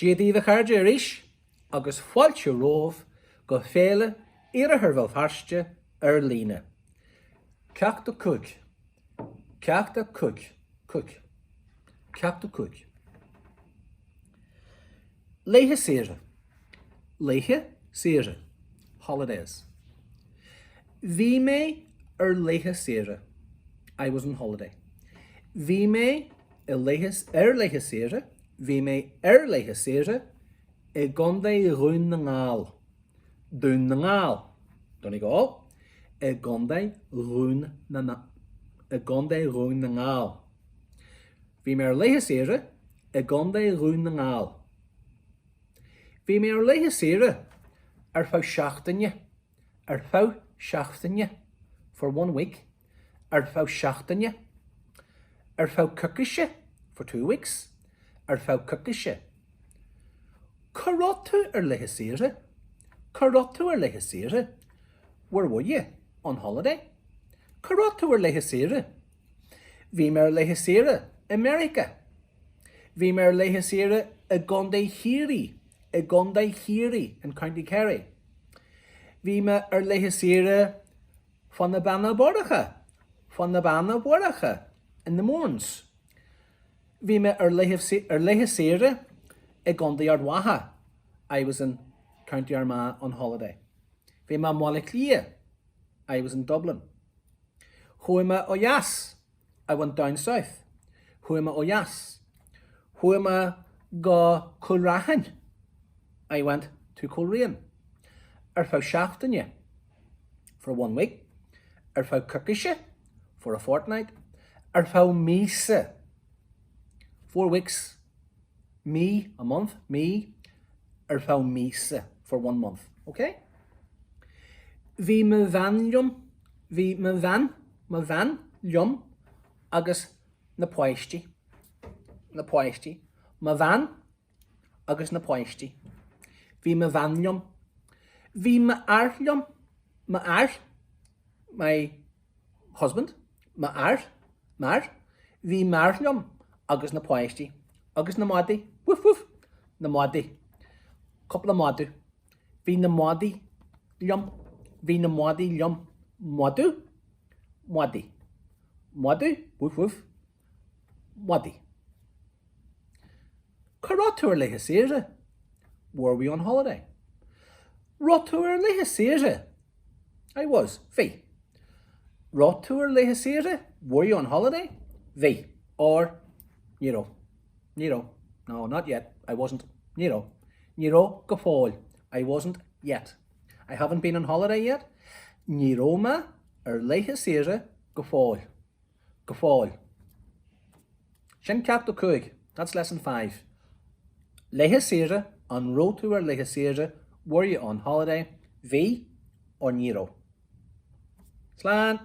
Dia daoibh a chairde arís agus fáilte romhaibh go Féile Iarthar Bhéal Feirste ar líne. Ceacht 5. Ceacht 5. 5. Ceacht 5. Laethe saoire. Laethe saoire. Holidays. Bhí mé ar laethe saoire. I was on holiday. Bhí mé i laethe, ar laethe saoire, bhí mé ar laethe saoire i gContae Dhún na nGall. Dún na nGall. Donegal. I gContae Dhún na, i gContae Dhún na nGall. Bhí mé ar laethe saoire i gContae Dhún na nGall. Bhí mé ar laethe saoire ar feadh seachtaine, ar feadh seachtaine, for one week, ar feadh seachtaine, ar feadh coicíse, for two weeks, ar feadh coicíse. Cá raibh tú ar laethe saoire? Cá raibh tú ar laethe saoire? Where were you on holiday? Cá raibh tú ar laethe saoire? Bhí mé ar laethe saoire i Meiriceá. Bhí mé ar laethe saoire i gContae Chiarraí, i gContae Chiarraí, in County Kerry. Bhí mé ar laethe saoire fá na Beanna Boirche, fá na Beanna Boirche, in the Mournes. Bhí mé ar laethe ar laethe saoire i gContae Ard Mhacha, I was in County Armagh on holiday. Bhí mé i mBaile Átha Cliath, I was in Dublin. Chuaigh mé ó dheas, I went down south. Chuaigh mé ó dheas. Chuaigh mé go Cúil Raithin, I went to Coleraine. Ar feadh seachtaine, for one week. Ar feadh coicíse, for a fortnight. Ar feadh míosa, four weeks. Mí, a month, mí, ar feadh míosa, for one month. Ok? Bhí mo bhean liom, bhí mo bhean, mo bhean liom agus na páistí, na páistí, mo bhean agus na páistí. Bhí mo bhean liom. Bhí m'fhear liom, m'fhear, my husband, m'fhear, m'fhear, bhí m'fhear liom agus na páistí agus na madaí, woof woof, na madaí, cúpla madadh, bhí na madaí liom, bhí na madaí liom, madadh, madaí, madadh, woof woof, madaí. Cá raibh tú ar laethe saoire? Were we on holiday? Raibh tú ar laethe saoire? I was. Bhí. Raibh tú ar laethe saoire? Were you on holiday? Bhí. Or ní raibh. Ní raibh. No, not yet. I wasn't. Ní raibh. Ní raibh go fóill. I wasn't yet. I haven't been on holiday yet. Ní raibh mé ar laethe saoire go fóill. Go fóill. Sin ceacht 5. That's lesson 5. Laethe saoire, an raibh tú ar laethe saoire, were you on holiday, bhí or ní raibh. Slán!